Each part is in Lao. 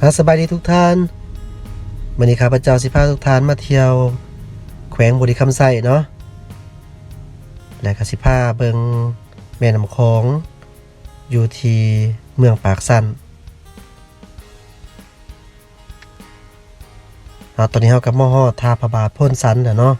ອາ ສະບາຍດີທຸກທ່ານ. ມື້ນີ້ຂ້າພະເຈົ້າຊິພາທຸກທ່ານມາທ່ຽວແຂວງບໍລິຄຳໄຊເນາະ ແລະກະຊິພາເບິ່ງແມ່ນ້ຳຂອງຢູ່ທີ່ເມືອງປາກຊັນ. ເອົາ ຕອນນີ້ເຮົາກະມາຮອດທ່າພະບາດໂພນສັນແລ້ວເນາະ.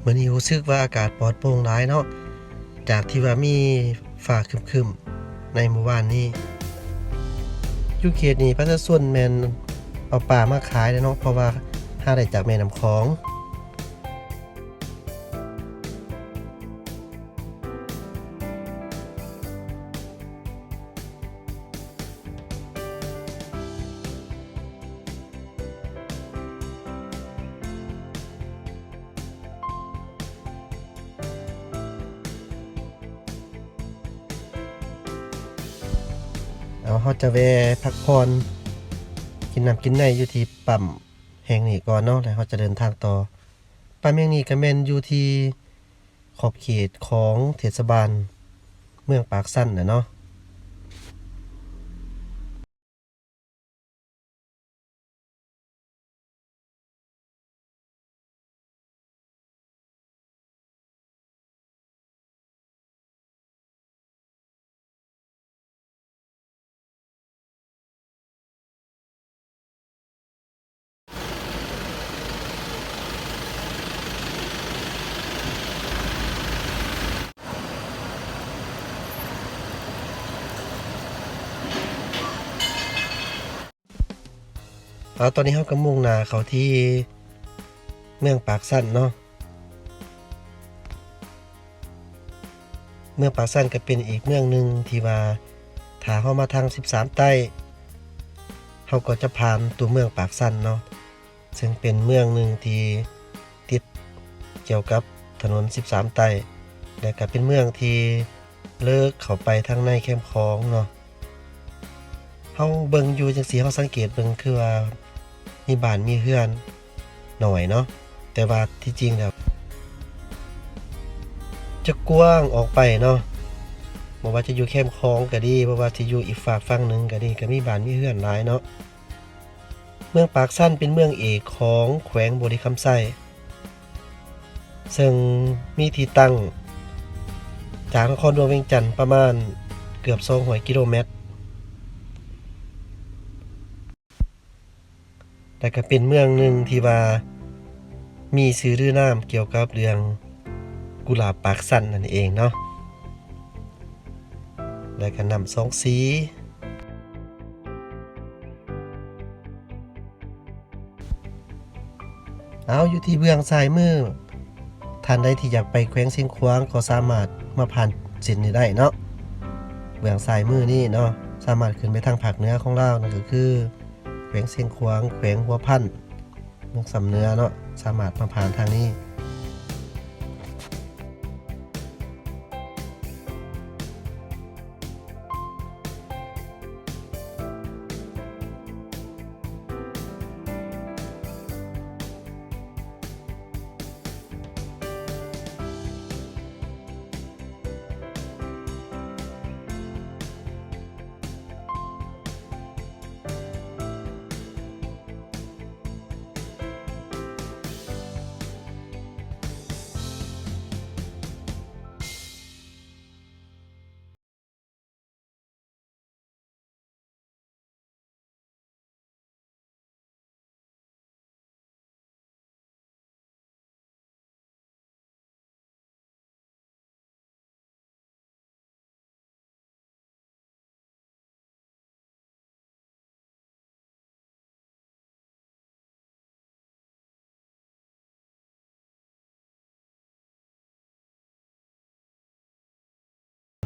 ມື້ນີ້ຮູ້ສຶກວ່າອາກາດປອດໂປ່ງຫຼາຍເນາະ ຈາກທີ່ວ່າມີຟ້າຄຶ້ມໆໃນມື້ວານນີ້. ຢູ່ເຂດນີ້ປະຊາຊົນແມ່ນເອົາປາມາຂາຍເດ້ເນາະ ເພາະວ່າຫາໄດ້ຈາກແມ່ນ້ຳຂອງ. ເອົາ ເຮົາຈະແວ່ພັກຜ່ອນ ກິນນ້ຳກິນໃນຢູ່ທີ່ປ້ຳແຫ່ງນີ້ກ່ອນເນາະ ແລ້ວເຮົາຈະເດີນທາງຕໍ່. ປ້ຳແຫ່ງນີ້ກະແມ່ນຢູ່ທີ່ຂອບເຂດຂອງເທດສະບານເມືອງປາກຊັນແຫຼະເນາະ. ເອົາ ຕອນນີ້ເຮົາກະມຸ່ງໜ້າເຂົ້າທີ່ເມືອງປາກຊັນເນາະ. ເມືອງປາກຊັນກະເປັນອີກເມືອງໜຶ່ງທີ່ວ່າ ຖ້າເຮົາມາທາງສິບສາມໃຕ້ ເຮົາກໍຈະຜ່ານຕົວເມືອງປາກຊັນເນາະ ເຊິ່ງເປັນເມືອງໜຶ່ງທີ່ຕິດກ່ຽວກັບຖະໜົນສິບສາມໃຕ້ ແລະກະເປັນເມືອງທີ່ ເລີກເຂົ້າໄປທາງໃນແຄມຂອງເນາະ. ເຮົາເບິ່ງຢູ່ຈັ່ງຊີ້ ເຮົາສັງເກດເບິ່ງຄືວ່າມີບ້ານມີເຮືອນໜ້ອຍເນາະ ແຕ່ວ່າທີ່ຈິງແລ້ວຈະກວ້າງອອກໄປເນາະ ບໍ່ວ່າຈະຢູ່ແຄມຂອງກະດີ ບໍ່ວ່າຊິຢູ່ອີກຟາກຝັ່ງໜຶ່ງກະດີ ກະມີບ້ານມີເຮືອນຫຼາຍເນາະ. ເມືອງປາກຊັນເປັນເມືອງເອກຂອງແຂວງບໍລິຄຳໄຊ ເຊິ່ງມີທີ່ຕັ້ງຈາກນະຄອນຫຼວງວຽງຈັນປະມານເກືອບສອງຮ້ອຍກິໂລແມັດ ແລະກະເປັນເມືອງໜຶ່ງທີ່ວ່າມີຊື່ລືນາມກ່ຽວກັບເລື່ອງ ກຸຫຼາບປາກຊັນນັ້ນເອງເນາະ ແລະກະນ້ຳສອງສີ. ເອົາ ຢູ່ທີ່ເບື້ອງຊ້າຍມື ທ່ານໃດທີ່ຢາກໄປແຂວງຊຽງຂວາງ ກໍສາມາດມາຜ່ານເສັ້ນນີ້ໄດ້ເນາະ ເບື້ອງຊ້າຍມືນີ້ເນາະ ສາມາດຂຶ້ນໄປທາງພາກເໜືອຂອງລາວ ນັ້ນກໍຄື ແຂວງຊຽງຂວາງ ແຂວງຫົວພັນ ເມືອງຊຳເໜືອເນາະ ສາມາດມາຜ່ານທາງນີ້.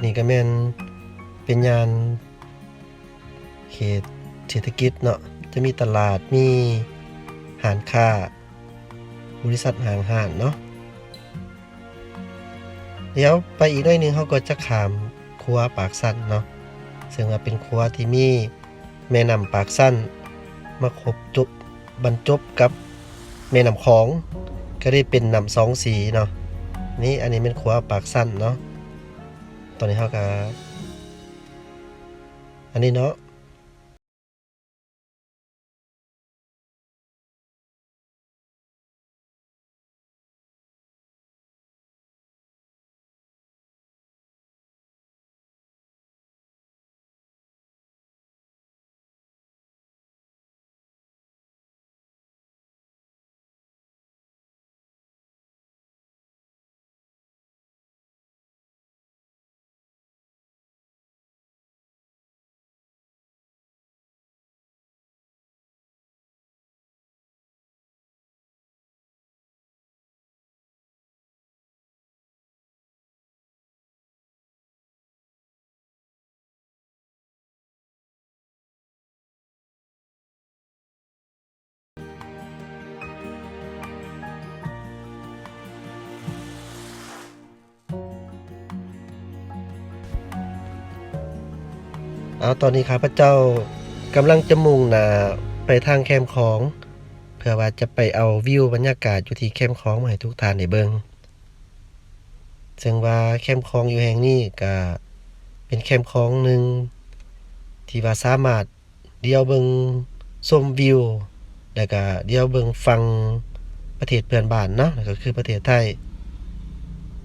ນີ້ກໍແມ່ນເປັນຍ່ານເຂດເສດຖະກິດເນາະ, ຈະມີຕະຫຼາດ, ມີຮ້ານຄ້າ, ບໍລິສັດຫ້າງຮ້ານເນາະ. ດຽວໄປອີກໜ້ອຍໜຶ່ງ ເຮົາກໍຈະຂ້າມຂົວປາກຊັນເນາະ, ເຊິ່ງວ່າເປັນຂົວທີ່ມີແມ່ນ້ຳປາກຊັນມາຄົບຈົບ ບັນຈົບກັບແມ່ນ້ຳຂອງ ກໍໄດ້ເປັນນ້ຳສອງສີເນາະ. ນີ້ ອັນນີ້ແມ່ນຂົວປາກຊັນເນາະ. ຕອນນີ້ເຮົາກໍ ອັນນີ້ເນາະ. ເອົາ ຕອນນີ້ຂ້າພະເຈົ້າກຳລັງຈະມຸ່ງໜ້າໄປທາງແຄມຂອງ ເພື່ອວ່າຈະໄປເອົາວິວບັນຍາກາດຢູ່ທີ່ແຄມຂອງມາໃຫ້ທຸກທ່ານໄດ້ເບິ່ງ. ເຊິ່ງວ່າແຄມຂອງຢູ່ແຫ່ງນີ້ກະເປັນແຄມຂອງໜຶ່ງທີ່ວ່າສາມາດ ດຽວເບິ່ງຊົມວິວ ແລ້ວກະດຽວເບິ່ງຝັ່ງປະເທດເພື່ອນບ້ານເນາະ, ແລ້ວກໍຄືປະເທດໄທ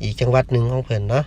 ອີກຈັງຫວັດໜຶ່ງຂອງເພິ່ນເນາະ.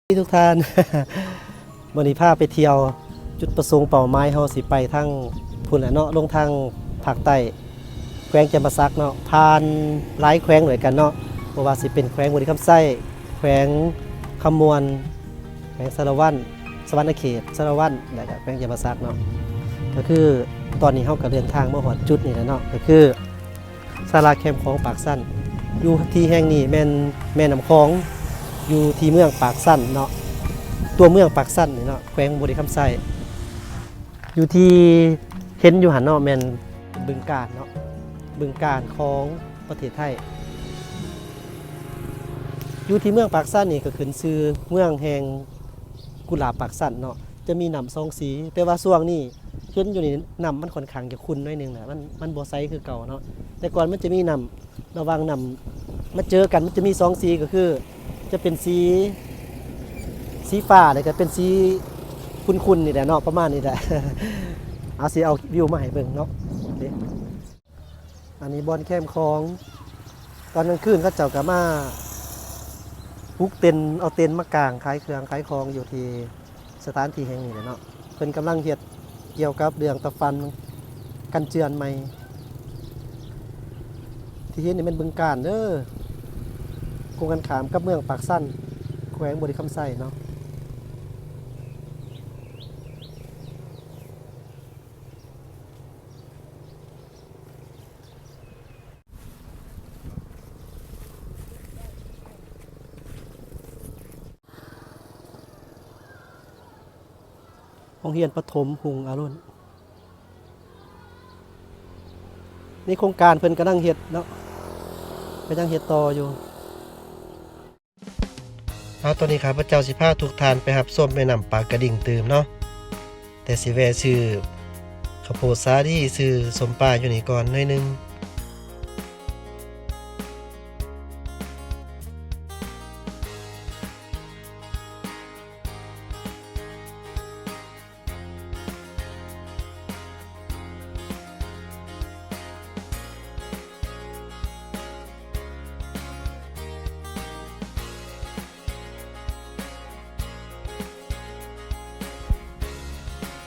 ທຸກທ່ານ ມື້ນີ້ພາໄປທ່ຽວ ຈຸດປະສົງເປົ້າໝາຍເຮົາຊິໄປທາງພຸ້ນແຫຼະເນາະ ລົງທາງພາກໃຕ້ ແຂວງຈຳປາສັກເນາະ ຜ່ານຫຼາຍແຂວງດ້ວຍກັນເນາະ ບໍ່ວ່າຊິເປັນແຂວງບໍລິຄຳໄຊ, ແຂວງຄຳມ່ວນ, ແຂວງສາລະວັນ, ສະຫວັນນະເຂດ, ສາລະວັນ ແລະກະແຂວງຈຳປາສັກເນາະ ກະຄືຕອນນີ້ເຮົາກະເດີນທາງມາຮອດຈຸດນີ້ແລ້ວເນາະ ກະຄື ສາລາແຄມຂອງປາກຊັນ ຢູ່ທີ່ແຫ່ງນີ້ແມ່ນແມ່ນ້ຳຂອງ ຢູ່ທີ່ເມືອງປາກຊັນເນາະ ຕົວເມືອງປາກຊັນນີ້ເນາະ ແຂວງບໍລິຄຳໄຊ ຢູ່ທີ່ເຫັນຢູ່ຫັ້ນເນາະ ແມ່ນບຶງການເນາະ ບຶງການຂອງປະເທດໄທ ຢູ່ທີ່ເມືອງປາກຊັນນີ້ກະຂຶ້ນຊື່ເມືອງແຫ່ງ ກຸຫຼາບປາກຊັນເນາະ ຈະມີນ້ຳສອງສີ ແຕ່ວ່າຊ່ວງນີ້ເຫັນຢູ່ນີ້ນ້ຳມັນຂ້ອນຂ້າງຈະຂຸ່ນໜ້ອຍໜຶ່ງແຫຼະ ມັນ ມັນບໍ່ໃສຄືເກົ່າເນາະ ແຕ່ກ່ອນມັນຈະມີນ້ຳ ລະຫວ່າງນ້ຳມາເຈີກັນ ມັນຈະມີສອງສີ ກະຄືຈະເປັນສີ ສີຟ້າ ແລ້ວກະເປັນສີຂຸ່ນໆນີ້ແຫຼະເນາະ ປະມານນີ້ແຫຼະ ເອົາ ຊິເອົາວິວມາໃຫ້ເບິ່ງເນາະ. ອັນນີ້ບ່ອນແຄມຂອງ ຕອນກາງຄືນເຂົາເຈົ້າກະມາປຸກເຕັນ ເອົາເຕັນມາກາງຂາຍເຄື່ອງຂາຍຂອງຢູ່ທີ່ສະຖານທີ່ແຫ່ງນີ້ແຫຼະເນາະ ເພິ່ນກຳລັງເຮັດກ່ຽວກັບເລື່ອງຕາຝັ່ນກັນເຈື່ອນໃໝ່ ທີ່ເຫັນນີ້ແມ່ນບຶງການເດີ ກົງກັນຂ້າມກັບເມືອງປາກຊັນ ແຂວງບໍລິຄຳໄຊເນາະ. ໂຮງຮຽນປະຖົມຮຸ່ງອາລຸນ ໃນໂຄງການເພິ່ນກຳລັງເຮັດເນາະ ກະຍັງເຮັດຕໍ່ຢູ່. ເອົາ ຕອນນີ້ຂ້າພະເຈົ້າຊິພາທຸກທ່ານໄປຮັບຊົມແມ່ນ້ຳປາກກະດິງຕື່ມເນາະ ແຕ່ຊິແວ່ຊື້ເຂົ້າໂພດສາລີ ຊື້ສົ້ມປາຢູ່ນີ້ກ່ອນໜ້ອຍໜຶ່ງ.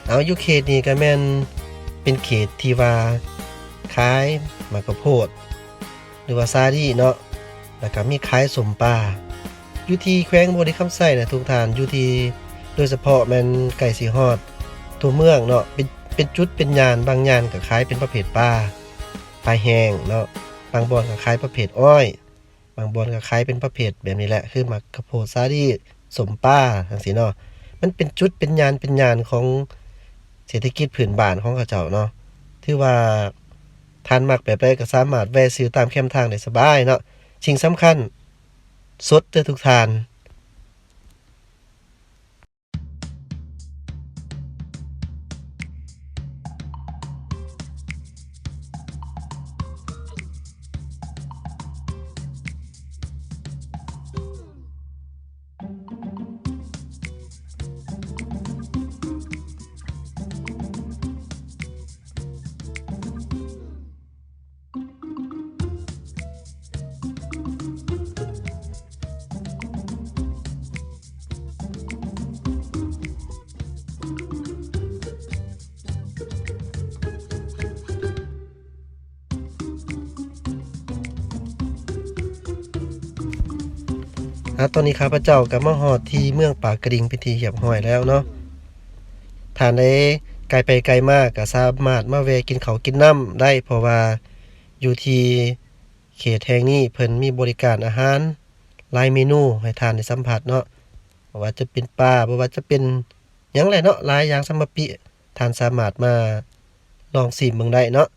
ເອົາ ຢູ່ເຂດນີ້ກະແມ່ນເປັນເຂດທີ່ວ່າຂາຍໝາກກະໂພດ ຫຼືວ່າສາລີເນາະ ແລ້ວກະມີຂາຍສົ້ມປາ ຢູ່ທີ່ແຂວງບໍລິຄຳໄຊນະທຸກທ່ານ ຢູ່ທີ່ ໂດຍສະເພາະແມ່ນໃກ້ຊິຮອດຕົວເມືອງເນາະ ເປັນ ເປັນຈຸດເປັນຍ່ານ ບາງຍ່ານກະຂາຍເປັນປະເພດປາ ປາແຫ້ງເນາະ ບາງບ່ອນກະຂາຍປະເພດອ້ອຍ ບາງບ່ອນກະຂາຍເປັນປະເພດແບບນີ້ແຫຼະ ຄືໝາກກະໂພດສາລີ ສົ້ມປາ ຈັ່ງຊີ້ເນາະ ມັນເປັນຈຸດເປັນຍ່ານເປັນຍ່ານຂອງເສດຖະກິດພື້ນບ້ານຂອງເຂົາເຈົ້າເນາະ ຖືວ່າທ່ານມັກແບບໃດກະສາມາດແວ່ຊື້ຕາມແຄມທາງໄດ້ສະບາຍເນາະ ສິ່ງສຳຄັນ ສົດເດີທຸກທ່ານ. ອາ ຕອນນີ້ຂ້າພະເຈົ້າກະມາຮອດທີ່ເມືອງປາກກະດິງເປັນທີ່ຮຽບຮ້ອຍແລ້ວເນາະ. ທ່ານໃດໄກໄປໄກມາກະສາມາດມາແວ່ກິນເຂົ້າກິນນ້ຳໄດ້ ເພາະວ່າຢູ່ທີ່ເຂດແຫ່ງນີ້ເພິ່ນມີບໍລິການອາຫານຫຼາຍເມນູໃຫ້ທ່ານໄດ້ສຳຜັດເນາະ. ບໍ່ວ່າຈະເປັນປາ ບໍ່ວ່າຈະເປັນຫຍັງແຫຼະເນາະ ຫຼາຍຢ່າງສຳມະປິ ທ່ານສາມາດມາລອງຊີມເບິ່ງໄດ້ເນາະ.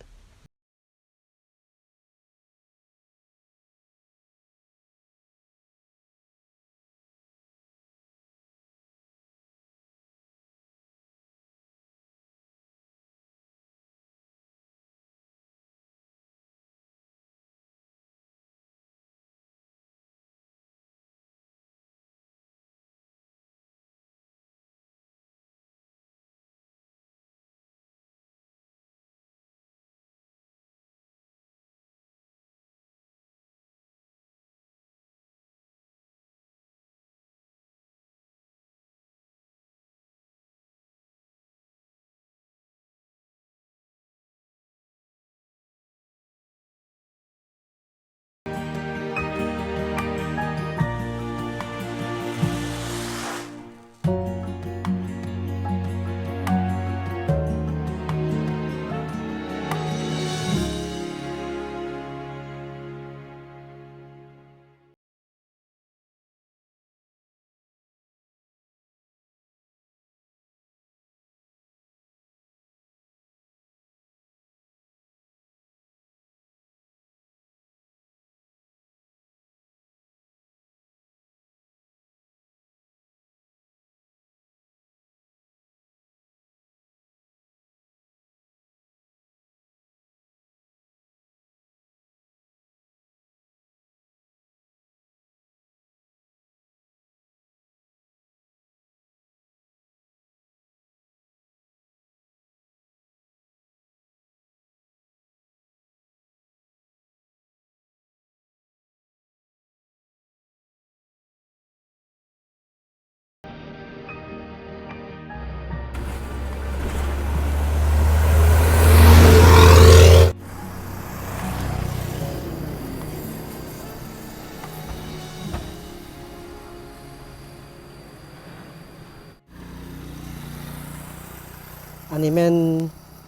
ອັນນີ້ແມ່ນ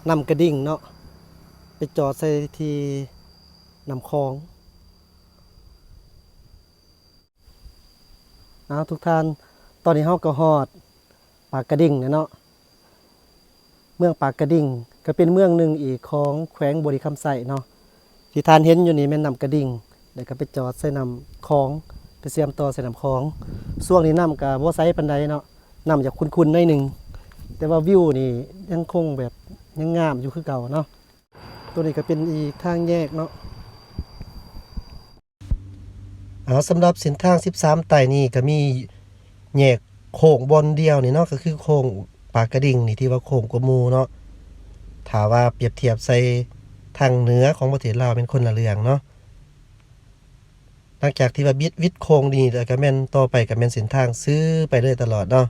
ນ້ຳກະດິງເນາະ ໄປຈອດໃສ່ທີ່ນ້ຳຂອງ. ເອົາ ທຸກທ່ານ, ຕອນນີ້ເຮົາກໍຮອດປາກກະດິງແລ້ວເນາະ. ເມືອງປາກກະດິງກໍເປັນເມືອງໜຶ່ງອີກຂອງແຂວງບໍລິຄຳໄຊເນາະ ທີ່ທ່ານເຫັນຢູ່ນີ້ແມ່ນນ້ຳກະດິງ ແລ້ວກໍໄປຈອດໃສ່ນ້ຳຂອງ ໄປເຊື່ອມຕໍ່ໃສ່ນ້ຳຂອງ. ຊ່ວງນີ້ນ້ຳກໍບໍ່ໃສປານໃດເນາະ ນ້ຳຈະຂຸ່ນໆໜ້ອຍໜຶ່ງ ແຕ່ວ່າວິວນີ້ຍັງຄົງແບບຍັງງາມຢູ່ຄືເກົ່າເນາະ. ໂຕນີ້ກໍເປັນອີກທາງແຍກເນາະ. ເອົາ ສຳລັບເສັ້ນທາງສິບສາມໃຕ້ນີ້ກໍມີແຍກໂຄ້ງບ່ອນດຽວນີ້ເນາະ ກໍຄືໂຄ້ງປາກກະດິງນີ້ ທີ່ວ່າໂຄ້ງກວ່າໝູ່ເນາະ. ຖ້າວ່າປຽບທຽບໃສ່ທາງເໜືອຂອງປະເທດລາວແມ່ນຄົນລະເລື່ອງເນາະ. ຫຼັງຈາກທີ່ວ່າບິດ ຫວິດໂຄ້ງນີ້ແລ້ວ ກໍແມ່ນ ຕໍ່ໄປກໍແມ່ນເສັ້ນທາງຊື່ໄປເລີຍຕະຫຼອດເນາະ.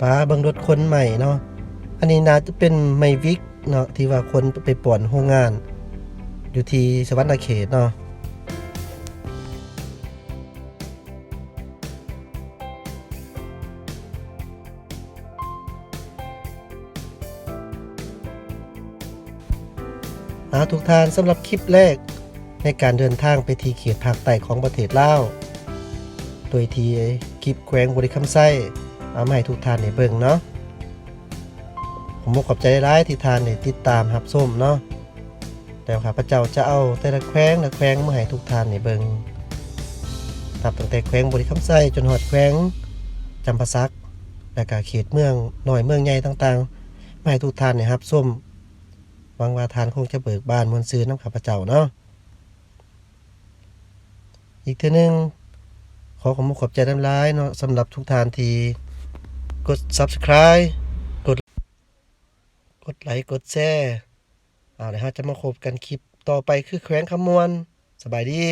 ປາ ເບິ່ງລົດຂົນໄມ້ເນາະ. ອັນນີ້ໜ້າຈະເປັນໄມ້ວິກເນາະ ທີ່ວ່າຂົນໄປປ້ອນໂຮງງານຢູ່ທີ່ສະຫວັນນະເຂດເນາະ. ເອົາ ທຸກທ່ານ, ສຳລັບຄລິບແລກໃນການເດີນທາງໄປທີ່ເຂດພາກໃຕ້ຂອງປະເທດລາວ ໂດຍທີ່ຄລິບແຂວງບໍລິຄຳໄຊ ເອົາມາໃຫ້ທຸກທ່ານໄດ້ເບິ່ງເນາະ. ຂໍຂອບໃຈຫຼາຍໆ ທີ່ທ່ານໄດ້ຕິດຕາມຮັບຊົມເນາະ. ແລ້ວຂ້າພະເຈົ້າຈະເອົາແຕ່ລະແຂວງລະແຂວງມາໃຫ້ທຸກທ່ານໄດ້ເບິ່ງ ນັບຕັ້ງແຕ່ແຂວງບໍລິຄຳໄຊ ຈົນຮອດແຂວງຈຳປາສັກ ແລະກະເຂດເມືອງນ້ອຍເມືອງໃຫຍ່ຕ່າງໆ ມາໃຫ້ທຸກທ່ານໄດ້ຮັບຊົມ. ຫວັງວ່າທ່ານຄົງຈະເບີກບານມ່ວນຊື່ນນຳຂ້າພະເຈົ້າເນາະ. ອີກເທື່ອໜຶ່ງ ຂໍຂອບມຸກຂອບໃຈຫຼາຍໆເນາະ ສຳລັບທຸກທ່ານທີ່ກົດ Subscribe ກົດ ກົດໄລ ກົດແຊ. ເອົາ ແລ້ວເຮົາຈະມາພົບກັນຄລິບຕໍ່ໄປ ຄືແຂວງຄຳມ່ວນ. ສະບາຍດີ.